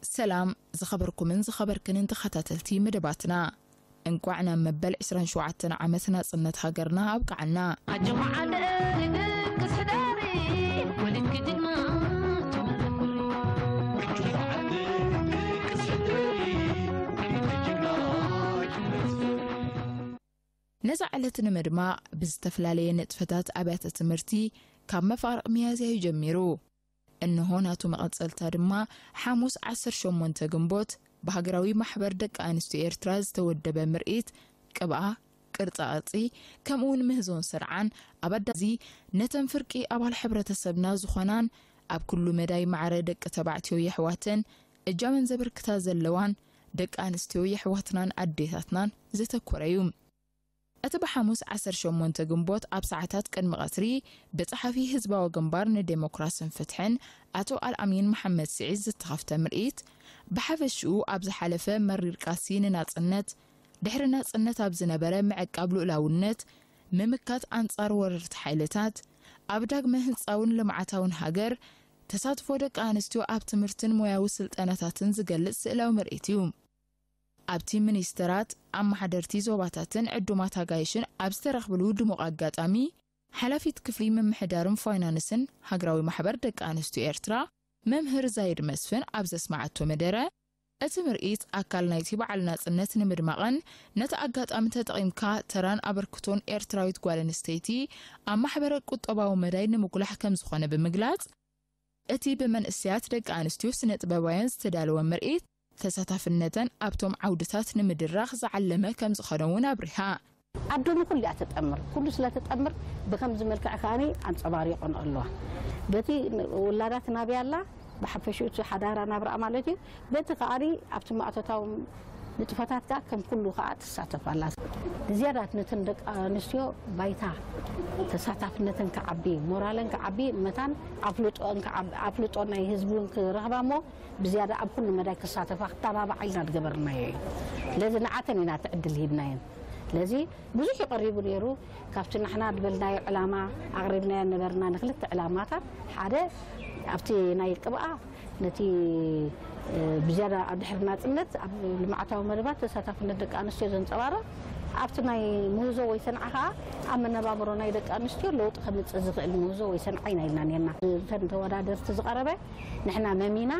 ሰላም ዝኸበርኩምን ዝኸበርክንን ተኸታተልቲ መደባትና፣ እንቋዕ ናብ መበል ዕስራን ሸውዓተን ዓመት ናጽነት ሃገርና ኣብቅዓና። ኣጆኹም ዓደይ ደቅስ ሕደሪ፣ ወሊድኪ ጅግና ትውልዲ ኩሪ። ኣጆኹም ዓደይ ደቅስ ሕደሪ፣ ወሊድኪ ጅግና ትውልዲ ኩሪ። ነዛ ዕለት ንምድማቕ ብዝተፈላለየ ንጥፈታት ኣብያተ ትምህርቲ ካብ መፋርቕ ሚያዝያ እዩ ጀሚሩ። እንሆ ናቱ መቐጸልታ ድማ ሓሙስ ዓሰርተ ሸሞንተ ግንቦት ብሃገራዊ ማሕበር ደቂ ኣንስትዮ ኤርትራ ዝተወደበ ምርኢት ቅብኣ፣ ቅርጻ ቅርጺ፣ ከምኡውን ምህዞን ሰንዓን ኣብ ኣዳዚ ነተን ፍርቂ ኣባል ሕብረተሰብና ዝኾናን ኣብ ኩሉ መዳይ ማዕረ ደቂ ተባዕትዮ የሕዋተን እጃመን ዘበርክታ ዘለዋን ደቂ ኣንስትዮ የሕዋትናን ኣዴታትናን ዘተኮረ እዩ። እቲ ብሓሙስ ዓሰርተ ሸሞንተ ግንቦት ኣብ ሰዓታት ቅድሚ ቀትሪ ብጸሓፊ ህዝባዊ ግንባር ንዴሞክራስን ፍትሕን ኣቶ ኣልኣሚን መሓመድ ስዒድ ዝተኸፍተ ምርኢት፣ ብሓፈሽኡ ኣብ ዝሓለፈ መሪር ቃልሲ ንናጽነት፣ ድሕሪ ናጽነት ኣብ ዝነበረ ምዕቃብ ልኡላውነት፣ ምምካት ኣንጻር ወረርቲ ሓይልታት፣ ኣብ ዳግመ ህንጻውን ልምዓታውን ሃገር፣ ተሳትፎ ደቂ ኣንስትዮ ኣብ ትምህርትን ሞያዊ ስልጠናታትን ዝገልጽ ስእላዊ ምርኢት እዩ። ኣብቲ ሚኒስተራት፣ ኣመሓደርቲ ዞባታትን ዕዱማት ኣጋይሽን ኣብ ዝተረኽብሉ ድሙቕ ኣጋጣሚ፣ ሓላፊት ክፍሊ ምምሕዳርን ፋይናንስን ሃገራዊ ማሕበር ደቂ ኣንስትዮ ኤርትራ፣ መምህር ዛይድ መስፍን ኣብ ዘስመዓቶ መደረ፣ እቲ ምርኢት ኣካል ናይቲ በዓል ናጽነት ንምድማቕን ነቲ ኣጋጣሚ ተጠቒምካ ተራን ኣበርክቶን ኤርትራዊት ጓል ኣንስተይቲ ኣብ ማሕበረ ቁጠባዊ መዳይ ንምጉላሕ ከም ዝኾነ ብምግላጽ፣ እቲ ብመንእሰያት ደቂ ኣንስትዮ ስነ ጥበባውያን ዝተዳለወ ምርኢት፣ ተሳታፍነተን ኣብቶም ዓውድታት ንምድራኽ ዝዓለመ ከም ዝኾነ እውን ኣብሪሃ። ኣዶ ንኹሉ እያ ትጠምር። ኩሉ ስለ ትጠምር ብከምዚ መልክዕ ከኣኒ ኣንጸባሪቖን ኣለዋ። በቲ ውላዳ ትናብያ ኣላ፣ ብሓፈሽኡ እቲ ሓዳራ ናብራኣ ማለት እዩ። በቲ ከኣኒ ኣብቲ ማእቶታዊ ንጥፈታት ከኣ ከም ኩሉ ከኣ ትሳተፍ ኣላ። ብዝያዳ ነተን ደቂ ኣንስትዮ ባይታ ተሳታፍነተን ክዓቢ፣ ሞራለን ክዓቢ፣ መታን ኣፍልጦን ክዓቢ፣ ኣፍልጦ ናይ ህዝቢ እውን ክረኽባ እሞ ብዝያዳ ኣብ ኩሉ መዳይ ክሳተፋ ክተባባዓ ኢልና ዝገበርናዮ እዩ። ስለዚ ንዓተን ኢና እቲ ዕድል ሂብናየን። ስለዚ ብዙሕ እዩ ቀሪቡ ነይሩ። ካብቲ ንሕና ዝበልናዮ ዕላማ ኣቕሪብናዮ ነበርና ንክልተ ዕላማታት፣ ሓደ ኣብቲ ናይ ቅብኣ ነቲ፣ እ፣ ብዝያዳ ኣብ ድሕሪ ናጽነት ኣብ ልምዓታዊ መደባት ተሳታፍነት ደቂ ኣንስትዮ ዘንጸባርቕ፣ ኣብቲ ናይ ምህዞ ወይ ሰንዓ ከኣ ኣብ መነባብሮ ናይ ደቂ ኣንስትዮ ለውጢ ከምጽእ ዝኽእል ምህዞ ወይ ሰንዓ ኢና ኢልና ነርና። እተን ተወዳደርቲ ዝቐረበ ንሕና መሚና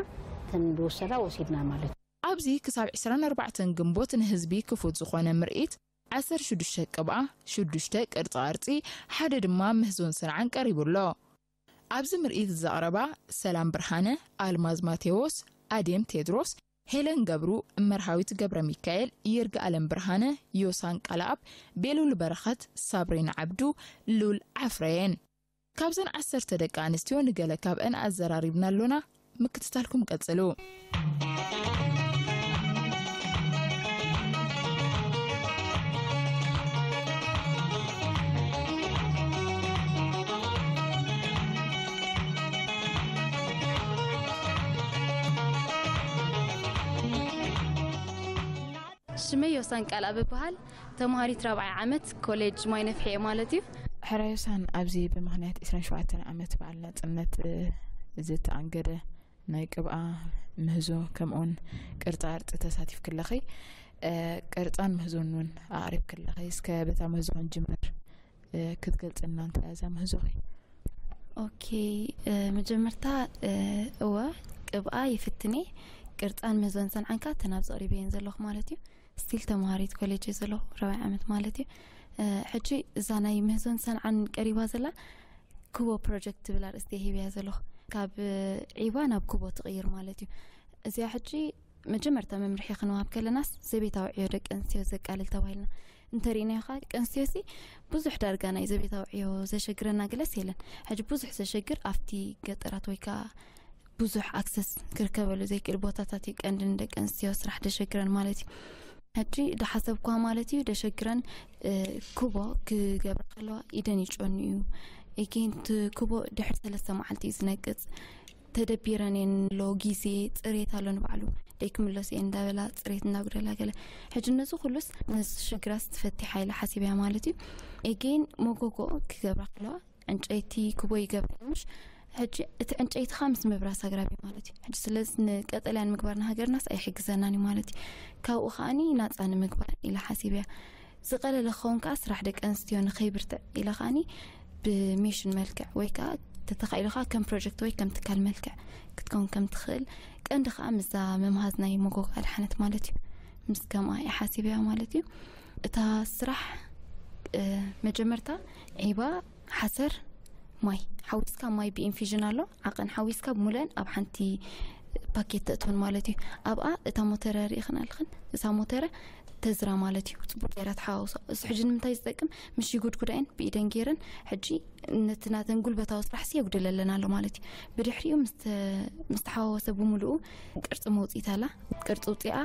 እተን ዝወሰዳ ወሲድና ማለት እዩ። ኣብዚ ክሳብ ዕስራን ኣርባዕተን ግንቦት ንህዝቢ ክፉት ዝኾነ ምርኢት፣ ዓሰርተ ሽዱሽተ ቅብኣ፣ ሽዱሽተ ቅርጻ ቅርጺ፣ ሓደ ድማ ምህዞን ሰንዓን ቀሪቡ ኣሎ። ኣብዚ ምርኢት ዘቕረባ ሰላም ብርሃነ፣ ኣልማዝ ማቴዎስ፣ ኣዴም ቴድሮስ፣ ሄለን ገብሩ፣ መርሃዊት ገብረ ሚካኤል፣ ይርጋ ኣለም ብርሃነ፣ ዮሳን ቃልኣብ፣ ቤሉል በረኸት፣ ሳብሪን ዓብዱ፣ ሉል ዓፍረየን። ካብዘን ዓሰርተ ደቂ ኣንስትዮ ንገለ ካብአን ኣዘራሪብና ኣሎና። ምክትታልኩም ቀጽሉ። ሽመይ ዮሳን ቃልኣብ እበሃል። ተምሃሪት ራብዓይ ዓመት ኮሌጅ ማይ ነፍሒ እየ ማለት እዩ። ሕራዮሳን ኣብዚ ብምኽንያት ዕስራን ሸውዓተን ዓመት በዓል ናጽነት፣ እ፣ ዝተኣንገደ ናይ ቅብኣ ምህዞ ከምኡውን ቅርጻ ቅርጺ ተሳቲፍኪ ኣለኺ። እ፣ ቅርጻን ምህዞን እውን ኣቕሪብኪ ኣለኺ። እስከ በታ ምህዞ ክንጅምር፣ እ፣ ክትገልጽልና እንታይ እያ እዛ ምህዞኺ? ኦኬ፣ እ፣ መጀመርታ፣ እ፣ እወ፣ ቅብኣ ይፍትን እየ። ቅርጻን ምህዞን ሰንዓን ከኣ እተን ኣብዚ ኣቕሪበየን ዘለኹ ማለት እዩ። ስቲል ተምሃሪት ኮሌጅ እየ ዘለኹ፣ ራብዓይ ዓመት ማለት እዩ። እ፣ ሕጂ እዛ ናይ ምህዞን ሰንዓን ቀሪባ ዘላ ኩቦ ፕሮጀክት ትብል ኣርእስቲ እየ ሂበያ ዘለኹ። ካብ ዒባ ናብ ኩቦ ትቕይር ማለት እዩ። እዚኣ ሕጂ መጀመርታ መምርሒ ክንወሃብ ከለናስ ዘቤታዊ ዕዮ ደቂ ኣንስትዮ ዘቃልል ተባሂልና እንተሪእናዮ ከዓ ደቂ ኣንስትዮሲ ብዙሕ ዳርጋ ናይ ዘቤታዊ ዕዮ ዘሸግረና ገለስ የለን። ሕጂ ብዙሕ ዘሸግር ኣብቲ ገጠራት ወይ ከዓ ብዙሕ ኣክሰስ ክርከበሉ ዘይክእል ቦታታት እዩ ቀንዲ ንደቂ ኣንስትዮ ስራሕ ደሸግረን ማለት እዩ። ሕጂ ደሓሰብኳ ማለት እዩ ደሸግረን፣ እ፣ ኩቦ ክገብራ ከለዋ ኢደን ይጨኑ እዩ። ኤጌን እቲ ኩቦ ድሕሪ ሰለስተ መዓልቲ እዩ ዝነቅጽ። ተደቢረን እየን ኣሎ ግዜ፣ ጽሬት ኣሎ ንባዕሉ ደይክምለሱ እየን እንዳበላ ጽሬት እንዳጉደላ ገለ። ሕጂ ነዚ ኩሉስ ነዚ ሽግራት ትፈትሕ ኢለ ሓሲበያ ማለት እዩ። ኤጌን መጎጎ ክገብራ ከለዋ ዕንጨይቲ ክቦ ይገብራ ምሽ ሕጂ እቲ ዕንጨይትኻ ምስ ምብራስ ኣግራብ እዩ ማለት እዩ። ሕጂ ስለዚ ንቀጠልያን ምግባር ንሃገርናስ ኣይሕግዘናን እዩ ማለት እዩ። ካብኡ ከዓኒ ናፃ ንምግባር ኢላ ሓሲብ እያ። ዝቐለለ ክኸውን ከዓ ስራሕ ደቂ ኣንስትዮ ንኸይብርትዕ ኢላ ከዓኒ ብሚሽን መልክዕ ወይ ከዓ ተተኻኢሉ ከዓ ከም ፕሮጀክት ወይ ከም ትካል መልክዕ ክትከውን ከም ትኽእል፣ ቀንዲ ከዓ ምስዛ ምምሃዝ ናይ መጎጎ ኣድሓነት ማለት እዩ። ምስ ከምኣ እየ ሓሲበያ ማለት እዩ። እታ ስራሕ መጀመርታ ዒባ፣ ሓሰር፣ ማይ ሓዊስካ፣ ማይ ብኢንፊዥን ኣሎ፣ ዓቐን ሓዊስካ ብሙለን ኣብ ሓንቲ ፓኬት ተእትውን ማለት እዩ። ኣብኣ እታ ሞተረ ርኢኽን ኣለኽን፣ እዛ ሞተረ ተዝራ ማለት እዩ። ጽቡቅ ገይራ ተሓዋውሶ። እሱ ሕጂ ንምንታይ ዝጠቅም? ምሽ ይጉድጉዳየን ብኢደን ገይረን ሕጂ ነቲ ናተን ጉልበታዊ ስራሕ ሲ የጉድለለን ኣሎ ማለት እዩ። ብድሕሪኡ ምስ ተሓዋወሰ ብምሉኡ ቅርጺ መውጽኢት ኣላ። ቅርጺ ውጽኣ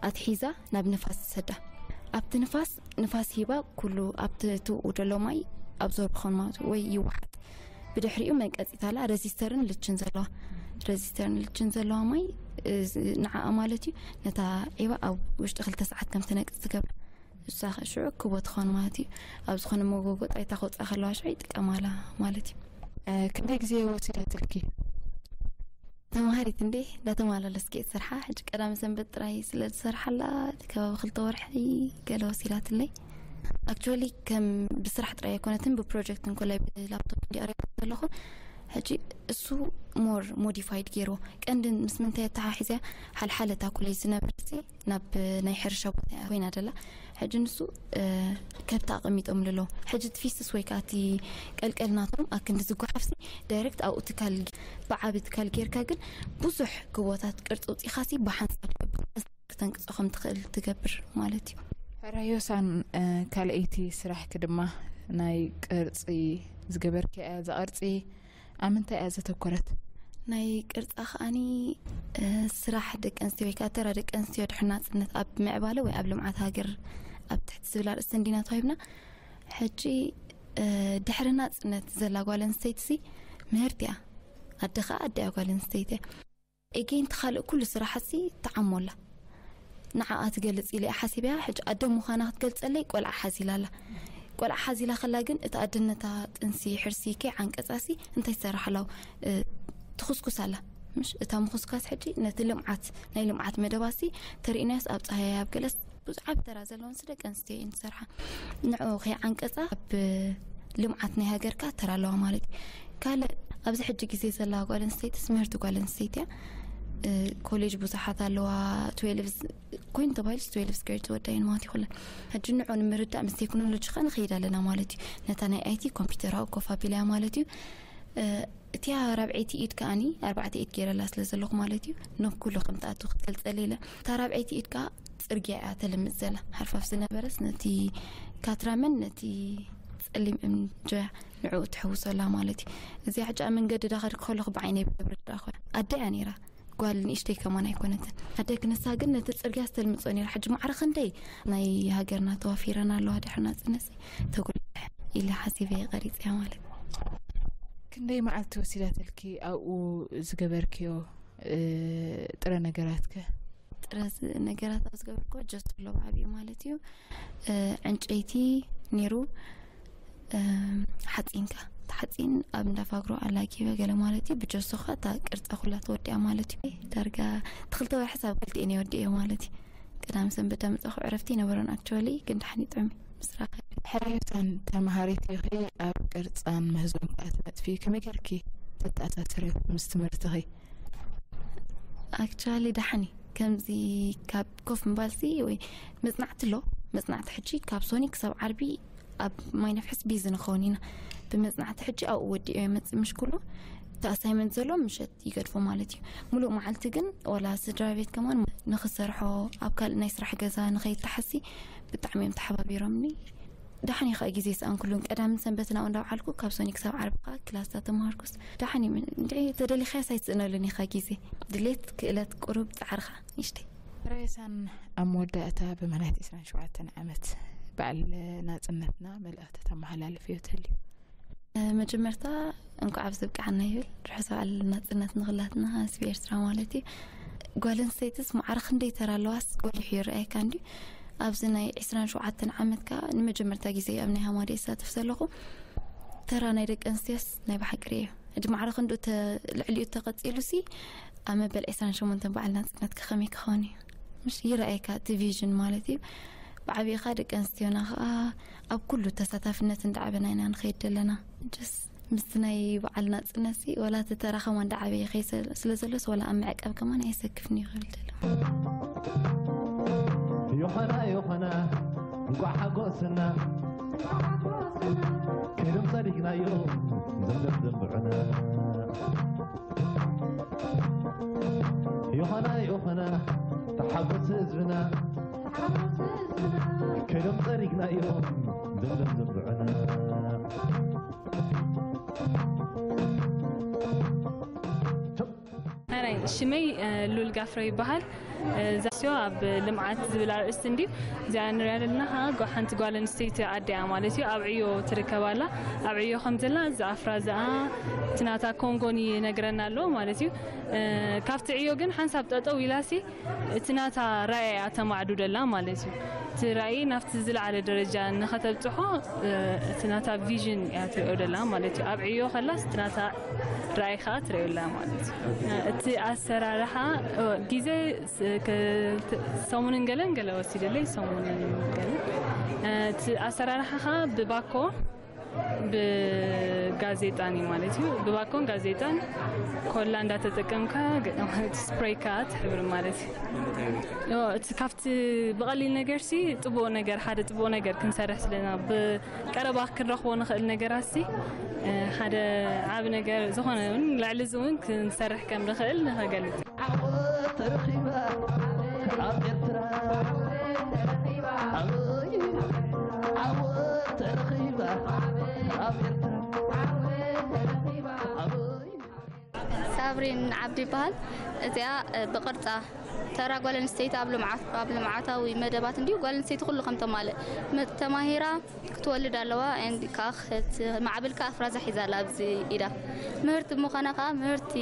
ኣትሒዛ ናብ ንፋስ ትሰዳ። ኣብቲ ንፋስ ንፋስ ሂባ ኩሉ ኣብቲ ትውኡ ዘሎ ማይ ኣብዞር ክኾን ማለት ወይ ይወሓጥ። ብድሕሪኡ መንቀጺት ኣላ፣ ረዚስተርን ልችን ዘለዋ፣ ረዚስተርን ልችን ዘለዋ ማይ ንዓኣ ማለት እዩ። ነታ ዒባ ኣብ ውሽጢ ክልተ ሰዓት ከም ትነቅጽ ትገብር። እሳ ሽዑ ክቦ ትኾን ማለት እዩ። ኣብ ዝኾነ መጎጎ ጣይታ ክወፅኣ ከለዋ ሽዑ ይጥቀማላ ማለት እዩ። ክንደይ ግዜ ወሲዳትልኪ? ተምሃሪት እንዴ እንዳተማላለስኪ እየ ትሰርሓ። ሕጂ ቀዳመ ሰንበት ጥራይ ስለ ዝሰርሓላ እቲ ከባቢ ክልተ ወርሒ ገለ ወሲዳትለይ። ኣክቹዋሊ ከም ብስራሕ ጥራይ ኣይኮነትን፣ ብፕሮጀክት እንኮላይ ብላፕቶፕ እንዲ ቀሪባ ዘለኹ። ሕጂ እሱ ሞር ሞዲፋይድ ገይርዎ። ቀንዲ ምስ ምንታይ ኣተሓሒዝያ? ሓልሓለ እታ ኮሌጅ ዝነበርሲ ናብ ናይ ሕርሻ ቦታ ኮይና ደላ። ሕጂ ንሱ ከብቲ ኣቐሚጦም ልሎ። ሕጂ እቲ ፊስስ ወይ ከዓ እቲ ቀልቀል ናቶም ኣክንዲ ዝጓሓፍሲ ዳይሬክት ኣብኡ ትካል፣ ብዓቢ ትካል ጌርካ ግን ብዙሕ ክቦታት ቅርፂ ውፂኻሲ ብሓንሳብ ክትንቅፆ ከም ትኽእል ትገብር ማለት እዩ። ሕራዮሳን ካልኣይቲ ስራሕኪ ድማ ናይ ቅርፂ ዝገበርኪ እያ። እዛ ቅርፂ ኣብ ምንታይ እያ ዘተኮረት? ናይ ቅርፃ ከኣኒ ስራሕ ደቂ ኣንስትዮ ወይ ከዓ ተራ ደቂ ኣንስትዮ ድሕሪ ናፅነት ኣብ ምዕባለ ወይ ኣብ ልምዓት ሃገር ኣብ ትሕቲ ዝብል ኣርእስቲ እንዲና ተዋሂብና። ሕጂ ድሕሪ ናፅነት ዘላ ጓል ኣንስተይቲ ሲ ምህርቲ እያ። ኣደ ከዓ ኣደ እያ፣ ጓል ኣንስተይቲ እያ። ኤጌን እቲ ካልእ ኩሉ ስራሓት ሲ ተዓሞላ ንዓኣ ትገልጽ ኢለ እየ ሓሲበያ። ሕጂ ኣደ ምዃና ክትገልጸለይ ቆልዓ ሓዚላ ኣላ። ቆልዓ ሓዚላ ከላ ግን እቲ ኣደነታ ጥንሲ ሕርሲ ከይ ዓንቀጻ ሲ እንታይ ትሰርሕ ኣላ? ትኹስኩስ ኣላ። ምሽ እታ ምኹስካስ ሕጂ ነቲ ልምዓት ናይ ልምዓት መደባ ሲ ተርእናዮስ ኣብ ጸሃያ ኣብ ገለስ ብዙሕ ዓቢ ተራ ዘለወን ሲ ደቂ ኣንስትዮ እየን ዝሰርሓ። ንዕኡ ከይ ዓንቀጻ ኣብ ልምዓት ናይ ሃገርካ ተራ ኣለዋ ማለት እዩ። ካልእ ኣብዚ ሕጂ ግዜ ዘላ ጓል ኣንስተይቲ ትምህርቲ ጓል ኣንስተይቲ እያ። ኮሌጅ ብዙሓት ኣለዋ። ትዌልቭ ኮይኑ ተባሂሉ ትዌልቭ ስገርድ ዝወዳየን ማለት ይኹለን። ሕጂ ንዑ ንምርዳእ ምስ ቴክኖሎጂ ከ ንኸይድ ኣለና ማለት እዩ። ነታ ናይ ኣይቲ ኮምፒውተር ኣብኡ ኮፍ ኣቢላያ ማለት እዩ። እቲያ ራብዐይቲ ኢድ ከኣኒ ኣርባዕተ ኢድ ገይረላ ስለ ዘለኹ ማለት እዩ። ኖብ ኩሉ ከም ትኣቱ ክትገልጸለ ኢለ። እታ ራብዐይቲ ኢድ ከኣ ጽርግያ እያ ተልምጽ ዘላ። ሃርፋፍ ዝነበረስ ነቲ ካትራመን ነቲ ጸሊም እምኒ ጆያ ንዕኡ ትሕውሶ ኣላ ማለት እዩ። እዚኣ ሕጂ ኣብ መንገዲ ዳኸድኩ ከለኹ ብዓይነይ ብገብሪ ዳኸ ኣደ እያ ነይራ። ጓል ንእሽተይ ከማን ኣይኮነትን። ኣደ ክንሳ ግን ነቲ ጽርግያ ዝተልምጾ ነይራ። ሕጂ ማዕረ ክንደይ ናይ ሃገርና ተዋፊረን ኣለዋ ድሕሪ ናጽነት ተጉልሕ ኢለ ሓሲበ እየ ቀሪጸያ ማለት እዩ። ክንደይ መዓልቲ ወሲዳትልኪ ኣብኡ ዝገበርክዮ ጥረ ነገራት ከ? ጥረ ነገራት ኣብ ዝገበርክዮ ጀስት ብሎ ብዓቢኡ ማለት እዩ። ዕንጨይቲ ነይሩ፣ ሓፂንካ ተሓፂን ኣብ እንዳፋግሮ ኣላጊበ ገለ ማለት እዩ። ብጀሶ ከዓ እታ ቅርፃ ኩላ ተወዲኣ ማለት እዩ። ዳርጋ ትክልተ ወርሒ ሳብ ክልቲኤን የወዲኤ ማለት እዩ። ቀዳም ሰንበት ዳምፃኹ ዕረፍቲ ይነበረን ኣክቹዋሊ ግን ደሓን ይጥዕም ምስራኸ። ሕርዮታን ተምሃሪት ኢኺ ኣብ ቅርፃን ምህዞን ከዓ ትነጥፊ፣ ከመይ ጌርኪ ተተኣሳስርዮ ምስ ትምህርትኺ? ኣክቹዋሊ ደሓን እዩ። ከምዚ ካብ ኮፍ ምባልሲ ወይ መጽናዕቲ ኣሎ። መጽናዕቲ ሕጂ ካብ ሶኒ ክሳብ ዓርቢ ኣብ ማይ ነፍሕስ ቢዚ ንኸውን ኢና። ብመጽናዕቲ ሕጂ ኣብኡ ወዲኦ ይመጽእ ምሽ ኩሉ እቲ ኣሳይመንት ዘሎ ምሸት ይገድፎ ማለት እዩ። ሙሉእ መዓልቲ ግን ዋላ ስድራ ቤት ከማን ንኽሰርሖ ኣብ ካልእ ናይ ስራሕ ገዛ ንኸይተሓሲ ብጣዕሚ እዮም ተሓባቢሮምኒ። ደሓን እዩ ከዓ ግዜ ይስኣን ኩሉን ቀዳምን ሰንበትን ኣብኡ እንዳውዓልኩ ካብ ሶኒ ክሳብ ዓርቢ ከዓ ክላስታት ተምሃርኩስ ደሓን እዩ። እንድዒ ተደሊኻያስ ኣይትስእነሉን ኢኻ ግዜ ድሌት ክእለት ቁሩብ ፃዕርኻ ንእሽተይ። ሬሳን ኣብ መወዳእታ ብመናት ዕስራን ሸውዓተን ዓመት በዓል ናፅነትና መልእኽቲ ተመሓላልፍ እዩ ትህልዩ? መጀመርታ እንኳዕ ኣብዚ ብቃዕና ይብል ርሑስ በዓል ናፅነት ንኹላትና ህዝቢ ኤርትራ ማለት እዩ። ጓል ኣንስተይትስ ማዕረ ክንደይ ተራ ኣለዋስ ጎሊሑ ይረኣየካ እንድዩ። ኣብዚ ናይ ዕስራን ሸውዓተን ዓመት ከዓ ንመጀመርታ ግዜ ኣብ ናይ ሃማደ ይሳተፍ ዘለኹ። ተራ ናይ ደቂ ኣንስትዮስ ናይ ብሓቂ ርእዮ እቲ ማዕረ ክንዱ ልዕሊኡ ተቐፂሉሲ ኣብ መበል ዕስራን ሸሞንተን በዓል ናፅነት ከኸመይ ክኸውን እዩ? ምሽ ይረኣየካ እቲ ቪዥን ማለት እዩ። ብዓብኻ ደቂ ኣንስትዮና ከዓ ኣብ ኩሉ ተሳታፍነት እንዳዓበና ኢና ንኸይድ ዘለና። ጀስ ምስቲ ናይ በዓል ናፅነት ሲ ወላ እቲ ተራ ከማን እንዳዓበየ ይኸይድ ስለ ዘሎስ ወላ ኣብ መዕቀብ ከማን ኣየሰክፍን እዩ ክብል ደሎ። ይኾና ይኾና እንቋዕ ሓጎስና ከይዶም ጸዲግናዮ ዘምዘም ዘንብዑና ይኾና ይኾና ተሓጎስ ህዝብና ከይዶም ጸዲግናዮ ዘምዘም ዘንብዑና ሕራይ ሽመይ ሉል ጋፍረ ይበሃል። ዛስዮ ኣብ ልምዓት ዝብል ኣርእስቲ እንድዩ እዚኣ ንሪኣ ዘለና ከዓ ሓንቲ ጓል ኣንስተይቲ ኣዲኣ ማለት እዩ ኣብ ዕዮ ትርከብ ኣላ። ኣብ ዕዮ ከም ዘላ ዝኣፍራ ዝኣ እቲ ናታ ኮንጎን ይነግረና ኣሎ ማለት እዩ። ካብቲ ዕዮ ግን ሓንሳብ ጠጠው ኢላሲ እቲ ናታ ራእያ ተማዕዱ ደላ ማለት እዩ። እቲ ራእይ ናብቲ ዝለዓለ ደረጃ ንኸተብፅሖ እቲ ናታ ቪዥን እያ ትሪኦ ደላ ማለት እዩ። ኣብ ዕዮ ከላስ እቲ ናታ ራእይ ከዓ ትሪኦ ደላ ማለት እዩ። እቲ ኣሰራርሓ ግዜ ሰሙንን ገለን ገለ ወሲደለይ ሰሙንን ገለን እቲ ኣሰራርሓ ከዓ ብባኮ ብጋዜጣን እዩ ማለት እዩ። ብባኮን ጋዜጣን ኮላ እንዳተጠቀምካ ማለት ስፕሬይ ከዓ ትሕብር ማለት እዩ። እቲ ካብቲ ብቐሊል ነገር ሲ ጥቡቕ ነገር ሓደ ጥቡቕ ነገር ክንሰርሕ ስለና ብቀረባ ክንረኽቦ ንኽእል ነገራት ሲ ሓደ ዓብ ነገር ዝኾነ እውን ልዕሊ እዚ እውን ክንሰርሕ ከም ንኽእል ንኸገልጽ። ዓወት ተረኺባ ኣብ ኤርትራ ዓወት ተረኺባ ኣብ ኤርትራ ሳብሪን ዓብዲ ይበሃል። እዚኣ ብቕርጻ ተራ ጓል ኣንስተይቲ ኣብ ልምዓት ኣብ ልምዓታዊ መደባት እንዲሁ ጓል ኣንስተይቲ ኩሉ ከም ተማልእ ተማሂራ ክትወልድ ኣለዋ። ማዕብል ከዓ ኣፍራዛ ሒዛ ኣላ ኣብዚ ኢዳ ምህርቲ ምዃና ከዓ ምህርቲ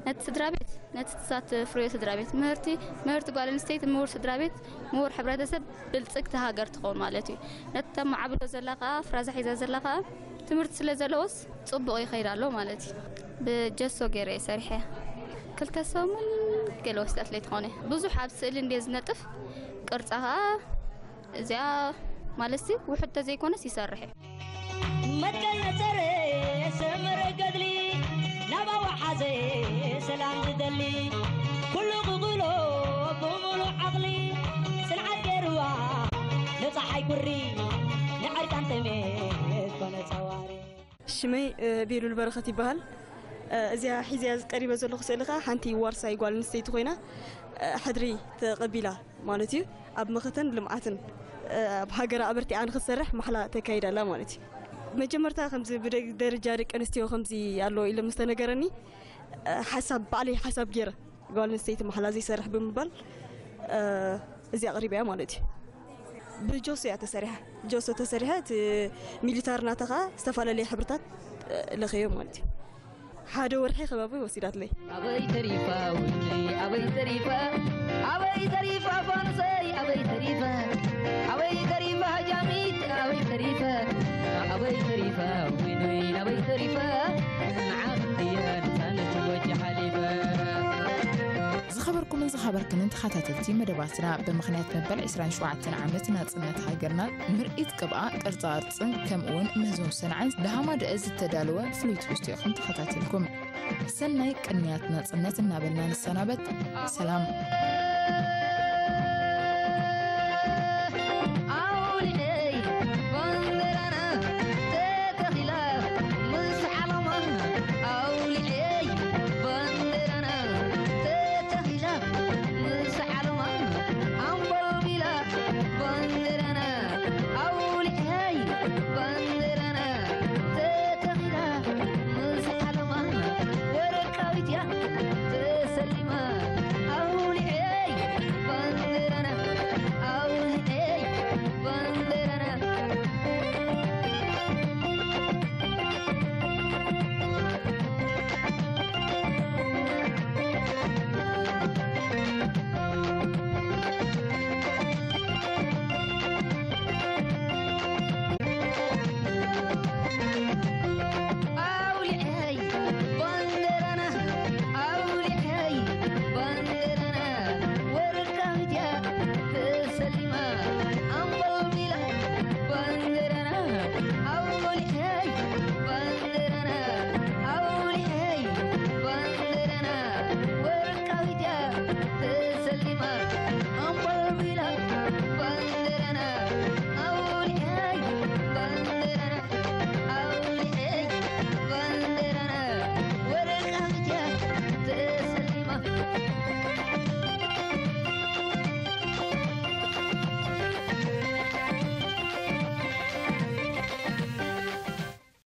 ነቲ ስድራ ቤት ነቲ ትሳት ፍርዮ ስድራ ቤት ምህርቲ ምህርቲ ጓል ኣንስተይቲ ምሁር ስድራ ቤት ምሁር ሕብረተሰብ ብልፅግቲ ሃገር ትኸውን ማለት እዩ። ነቲ ተማዓብሎ ዘላ ከዓ ፍራዛ ሒዛ ዘላ ከዓ ትምህርቲ ስለ ዘለዎስ ፅቡቕ ይኸይድ ኣሎ ማለት እዩ። ብጀሶ ገይረ እየ ሰሪሐ። ክልተ ሰሙን ገለ ወስዳትለይ ትኾነ ብዙሕ ኣብ ስእሊ እንደ ዝነጥፍ ቅርፃ ከዓ እዚኣ ማለት ውሕድ ተዘይኮነስ ይሰርሕ እዩ። መትከል ነጸረ ሰመረ ገድሊ ናባዋ ሓዘ ሰላም ዝደሊ ኩሉ ክግሎ ብምሉእ ዓቕሊ ጽንዓት ገይርዋ ንፀሓይ ቁሪ ንዕርቃን ተሜ ኮነ ጸዋሪ ሽመይ ቤሉል በረኸት ይበሃል። እዚኣ ሒዝያ ቀሪበ ዘለኹ ስእሊ ከዓ ሓንቲ ዋርሳይ ጓል ኣንስተይቲ ኮይና ሕድሪ ተቐቢላ ማለት እዩ ኣብ መኸተን ልምዓትን ኣብ ሃገራ ኣበርቲዓ ንክትሰርሕ ማሕላ ተካይድ ኣላ ማለት እዩ። መጀመርታ ከምዚ ብደረጃ ደቂ ኣንስትዮ ከምዚ ኣሎ ኢለ ምስ ተነገረኒ ሓሳብ ባዕለይ ሓሳብ ገይረ ጓል ኣንስተይቲ ማሕላ ዘይሰርሕ ብምባል እዚ ኣቕሪበያ ማለት እዩ። ብጆሶ እያ ተሰሪሓ። ጆሶ ተሰሪሐ እቲ ሚሊታሪ ናታ ከዓ ዝተፈላለየ ሕብርታት ለኸዮ ማለት እዩ። ሓደ ወርሒ ከባቢ ወሲዳትለይ። ኣበይ ተሪፋ ውይነይ ኣበይ ተሪፋ ኣበይ ተሪፋ ፋኑሰይ ኣበይ ተሪፋ ኣበይ ተሪፋ ጃሚት ኣበይ ተሪፋ ኣበይ ተሪፋ ውይነይ ኣበይ ተሪፋ ንዓኽትየ ንሳነት ወጂ ሓሊፈ ዝኸበርኩምን ዝኸበርክንን ተኸታተልቲ መደባትና ብምኽንያት መበል ዕስራን ሸውዓተን ዓመት ናጽነት ሃገርና ምርኢት ቅብኣ ቅርጻ ቅርጽን ከምኡውን ምህዞን ሰንዓን ብሃማደአ ዝተዳለወ ፍሉይ ትሕዝቶ ኢኹም ተኸታቲልኩም። ሰናይ ቅንያት ናጽነት እናበልና ንሰናበት። ሰላም።